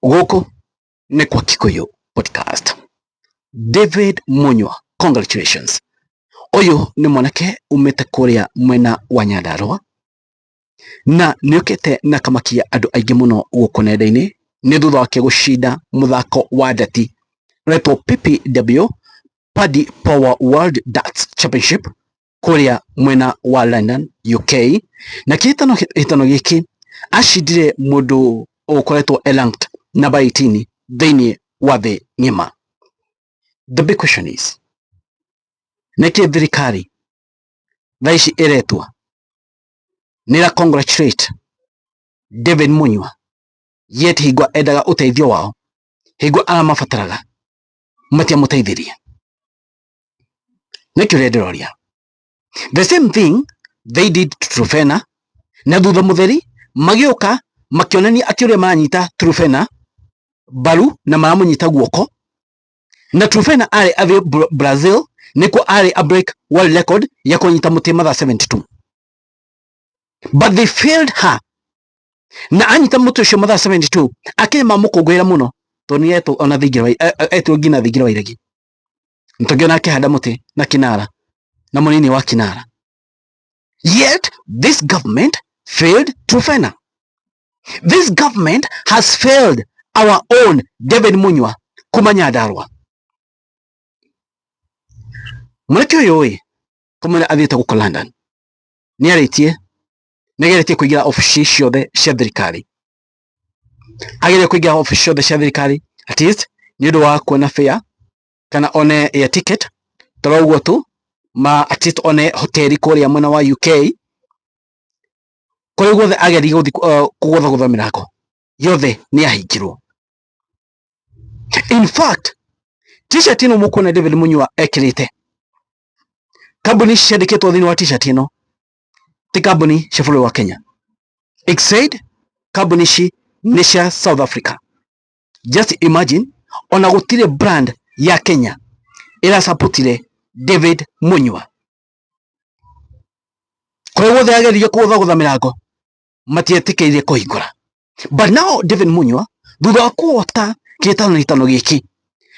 Gũkũ nĩ kwa Kikuyu Podcast. David Munyua, congratulations. Ũyũ nĩ mwanake umĩte kũrĩa mwena wa Nyandarũa na nĩ okĩte na akamakia andũ aingĩ mũno gũkũ nenda-inĩ nĩ thutha wake gũcinda mũthako wa ndati ũretwo PPW Paddy Power World Darts Championship kũrĩa mwena wa London, UK. Na kĩhĩtano gĩkĩ acindire mũndũ ũkoretwo e ranked number 18 thĩinĩ wa thĩ ng'ima. The big question is, nĩkĩ thirikari thaa ici ĩretua nĩ ĩra congratulate David Munyua yet hingo endaga ũteithio wao, hingo aramabataraga matiamũteithirie? Nĩ kĩũria ndĩroria. The same thing they did to Trufena, na thutha mũtheri magĩũka makĩonania atĩ ũrĩa maranyita Trufena mbaru na maramũnyita guoko, na Trufena arĩ athiĩ Brazil nĩkuo arĩ a break world record ya kũnyita mũtĩ mathaa 72, but they failed her na anyita mũtĩ ũcio mathaa 72. Akenya mamũkũngũĩra mũno tondũ nĩ etwo ona thingira etirwo nginya thingira wa iregi. Tũngĩona akĩhanda mũtĩ na kinara na mũnini wa kinara, yet this government failed Trufena. This government has failed our own David Munyua kuma Nyandarua. Mwanake ũyũ ĩ kũmwĩra athiĩte gũkũ London nĩ arĩtie nĩ ageretie kũingĩra obici ciothe cia thirikari, ageria kũingĩra obici ciothe cia thirikari at least nĩ ũndũ wa kuona fare kana one air ticket, toro ũguo tu ma at least one hoteli kũrĩa mwena wa UK. Kũrĩa guothe ageria gũthiĩ kũgũthagũtha mĩrango yothe nĩ yahingirwo. In fact, T-shirt ĩno mũkuona David Munyua ekĩrĩte, kambuni ciandĩkĩtwo thĩinĩ wa T-shirt ĩno ti kambuni cia bũrũri wa Kenya. It said kambuni ici nĩ cia South Africa. Just imagine, ona gũtirĩ brand ya Kenya ĩrasapotire David Munyua. Kũrĩa guothe ageririe kũgũthagũtha mĩrango matietĩkĩrire kũhingũra. But now David Munyua thutha wa kũhota kĩhĩtahĩtano gĩkĩ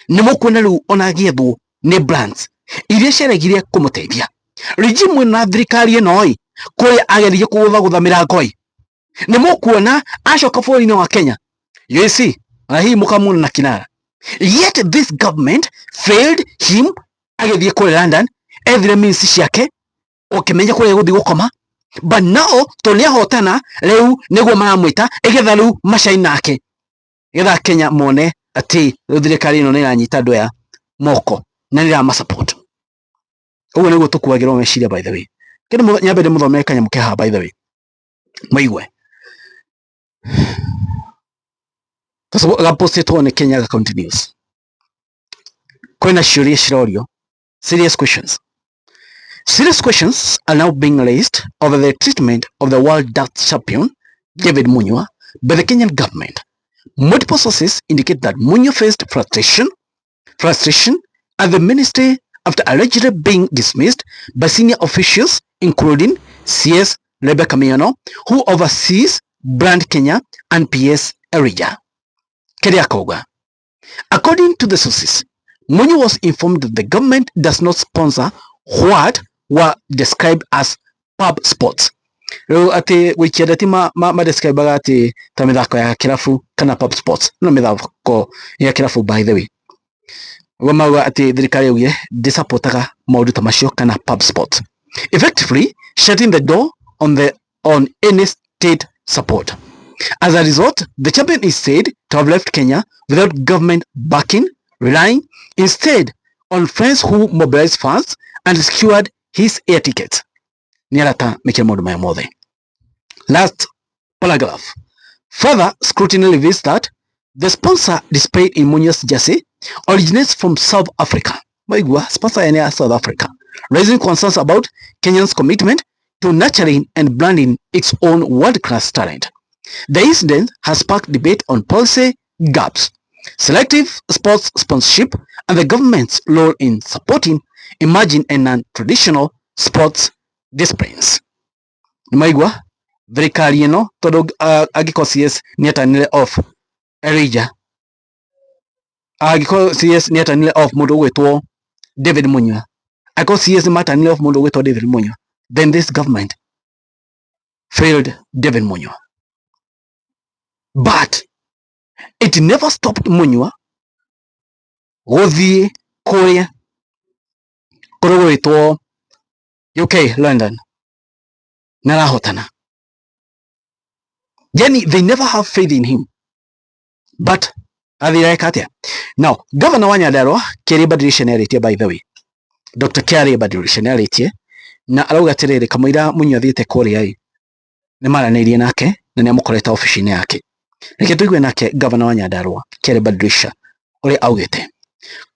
nĩ mũkuona rĩu ona agĩethwo nĩ brands iria ciaregire kũmũteithia. Regime ĩno na thirikari ĩno ĩ kũrĩa ageririe kũgũthagũtha mĩrango ĩ nĩ mũkuona acoka bũrũri-inĩ wa Kenya, you see, ona hihi mũkamuona na kinara. Yet this government failed him. Agĩthiĩ kũrĩa London ethire means ciake ũkĩmenya kũrĩa gũthiĩ gũkoma, but now tondũ nĩ ahotana rĩu nĩguo maramwĩta ĩgetha rĩu macai nake getha Kenya mone atĩ rĩu thirikari ĩno nĩ ĩranyita andũ aya moko na nĩ ĩramasupport. Ũguo nĩguo tũkuagĩrwo meciria. By the way, kĩndũ nyambe ndĩmũthomere kanyamũ ke haha, by the way, mũigue gapostĩtwo nĩ Kenya County News. Kwĩna ciũria cirorio, serious questions. Serious questions are now being raised over the treatment of the world darts champion David Munyua by the Kenyan government. Multiple sources indicate that Munyua faced frustration at the ministry after allegedly being dismissed by senior officials, including CS Rebecca Miano, who oversees Brand Kenya, and PS Elijah Keriakouga. According to the sources, Munyua was informed that the government does not sponsor what were described as pub sports. Rĩu atĩ gũikia ndati ma describe-aga atĩ ta mĩthako ya kĩrabu kana pub sports no mĩthako ya kĩrabu. By the way, ũguo mauga atĩ thirikari yaugire ndĩsupportaga maũndũ ta macio kana pub sports, effectively shutting the door on any state support. As a result, the champion is said to have left Kenya without government backing, relying instead on friends who mobilized funds and secured his air tickets. Nĩ arata mekire maũndũ maya mothe. Last paragraph. Further scrutiny reveals that the sponsor displayed in Munyua's jersey originates from South Africa. Maigua, sponsor ya South Africa, raising concerns about Kenya's commitment to nurturing and branding its own world-class talent. The incident has sparked debate on policy gaps, selective sports sponsorship, and the government's role in supporting emerging and non-traditional sports disciplines. Nĩmaigua thirikari ĩno tondũ angĩkorwo CS nĩ atanire off Elijah. Angĩkorwo CS nĩ atanire off mũndũ ũgwĩtwo David Munyua, angĩkorwo CS nĩ matanire off mũndũ ũgwĩtwo David Munyua, then this government failed David Munyua. But it never stopped Munyua gũthiĩ kũrĩa kũrĩa gwĩtwo UK, London, na arahotana. Yani they never have faith in him, but athire eka atĩa? Now governor wa Nyandarua Kĩarĩ Badilisha nĩarĩtie, by the way, Dr. Kĩarĩ Badilisha nĩarĩtie na arauga atĩrĩrĩ, kamũira Munyua athiĩte kũrĩa ĩ, nĩ maranĩirie nake na nĩ amũkorete obici-inĩ yake. Reke tũigue nake governor wa Nyandarua Kĩarĩ Badilisha ũrĩa augĩte.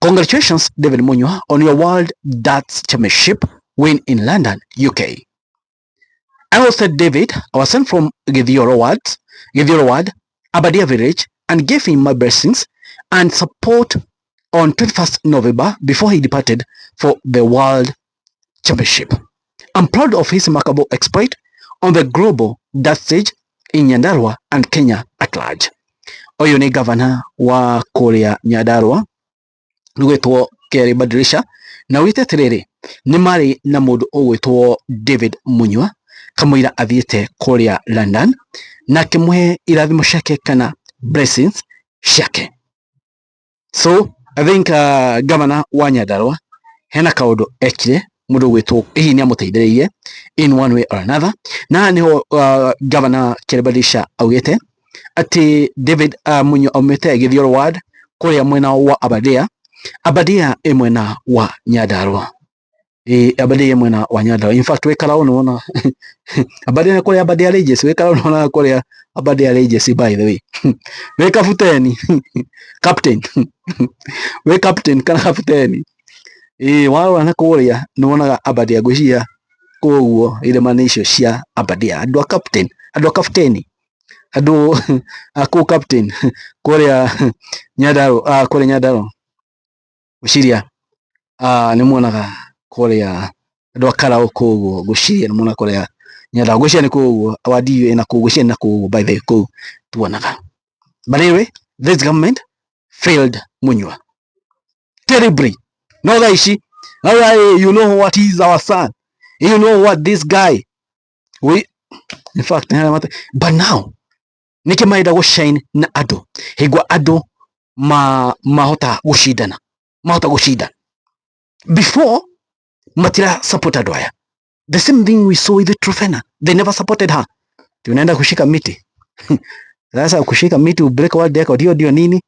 "Congratulations, David Munyua, on your World Darts Championship win in London, UK. I hosted David, our son from Githioro Ward, Aberdare Village, and gave him my blessings and support on 21st November before he departed for the World Championship. I'm proud of his remarkable exploit on the global dart stage in Nyandarua and Kenya at large." Ũyũ nĩ governor wa kũrĩa Nyandarua nĩgwĩtwo Kerry Badilisha na wĩte atĩrĩrĩ, nĩ marĩ na mũndũ ũgwĩtwo David Munyua kamũira athiĩte kũrĩa London na akĩmũhe irathimo ciake kana blessings ciake. So I think governor wa Nyandarua hena kaũndũ ekire mũndũ ũgwĩtwo hihi nĩ amũteithĩrĩirie in one way or another. Na niho governor Kerry Badilisha augĩte atĩ David Munyua aumĩte Githioro Ward kũrĩa mwena wa Aberdare. Aberdare ĩ mwena wa Nyandarua, ĩ Aberdare ĩ mwena wa Nyandarua. In fact, wĩ Karau nĩwona Aberdare nĩ kũrĩa Aberdare Ranges, wĩ Karau nĩwonaga kũrĩa Aberdare Ranges. By the way, wĩ kabuteni, captain, wĩ captain kana kaputeni, ĩ warora na kũrĩa nĩwonaga Aberdare. Ngwĩciria koguo irĩma-inĩ icio cia Aberdare, andũ a captain, andũ a kaputeni, andũ a kũu captain kũrĩa Nyandarua, kũrĩa Nyandarua, ngwĩciria nĩ muonaga kũrĩa andũ a Karau kũu ũguo. Ngwĩciria nĩ muonaga kũrĩa Nyandarua, ngwĩciria nĩ kũu ũguo wadi ĩyo ĩna kũu, ngwĩciria nĩ nakũu ũguo, by the way, kũu tuonaga. But anyway, this government failed Munyua terribly. No thaa ici now, you know what, he is our son, you know what, this guy, we in fact, but now nĩkĩ marenda gũshine na andũ hĩngwa andũ ma mahota gũcindana, mahota gũcinda before matira support andũ aya. The same thing we saw with Trufena, they never supported her. Tunaenda kushika miti sasa, kushika miti ubreak world record, hiyo ndio nini?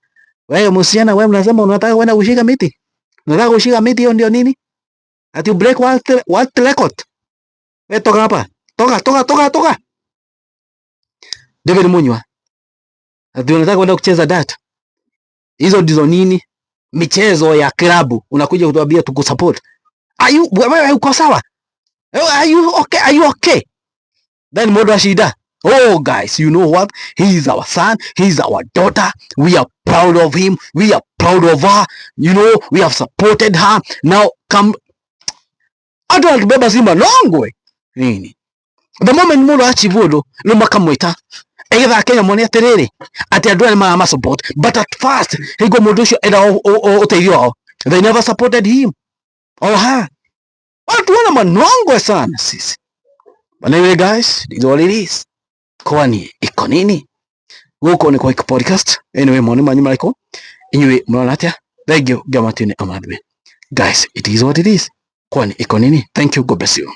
Wewe msichana, wewe mnasema unataka kwenda kushika miti, unataka kushika miti, hiyo ndio nini? Ati ubreak world record? Wewe toka hapa, toka, toka, toka, toka. David Munyua, ati unataka kwenda kucheza dart, hizo ndizo nini? Michezo ya klabu unakuja kutuambia tukusupport? Are you, wewe uko sawa? Are you okay? Are you okay? Then mũndũ ashida, "Oh guys, you know what, he is our son, he is our daughter, we are proud of him, we are proud of her, we have supported her." Now come andũ anatubeba simba nongwe nini. The moment mũndũ achieve ũndũ rĩu makamwĩta egetha Kenya mone atĩrĩrĩ atĩ andũ aya nĩ marama support. But at first, hingo mũndũ ũcio enda ũteithio wao, they never supported him or her. Watu wana manongwe sana sisi. But anyway guys, this is what it is. Kwani iko nini? Gũkũ nĩ kwa Iko Podcast. Anyway, moni manyu marĩkũ? Inyuĩ mũrona atĩa? Thank you. Ngamatine amadwe. Guys, it is what it is. Kwani iko nini? Thank you. God bless you.